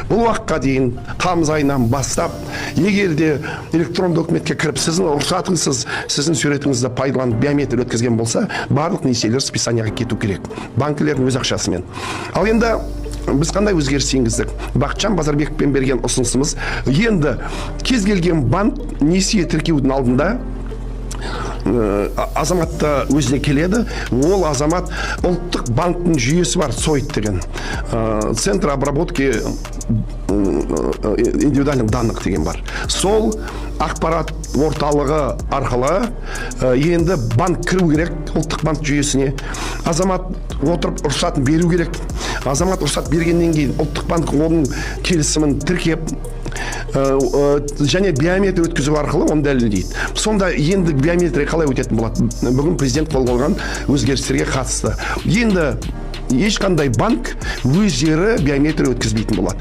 Бұл уақытқа дейін, тамыз айынан бастап, егер де электронды үкіметке кіріп, сіздің рұқсатыңызсыз сіздің суретіңізді пайдаланып, биометрия өткізген болса, барлық несиелер списание ға кету керек банкілердің өз ақшасымен. Ал енді біз қандай өзгеріс енгіздік? Бақытжан Базарбековпен берген ұсынысымыз: енді кез келген банк несие тіркеудің алдында азаматта өзіне келеді. Ол азамат Ұлттық банктің жүйесі бар, ЦОИД деген, центр обработки индивидуальных данных деген бар. Сол ақпарат орталығы арқылы енді банк кіру керек Ұлттық банк жүйесіне. Азамат отырып, рұқсатын беру керек. Азамат рұқсат бергеннен кейін Ұлттық банк оның келісімін тіркеп және биометрия өткізу арқылы оны дәлелдейді. Сонда енді биометрия қалай өтетін болады? Бүгін президент қол қойған өзгерістерге қатысты енді ешқандай банк өздері биометрия өткізбейтін болады.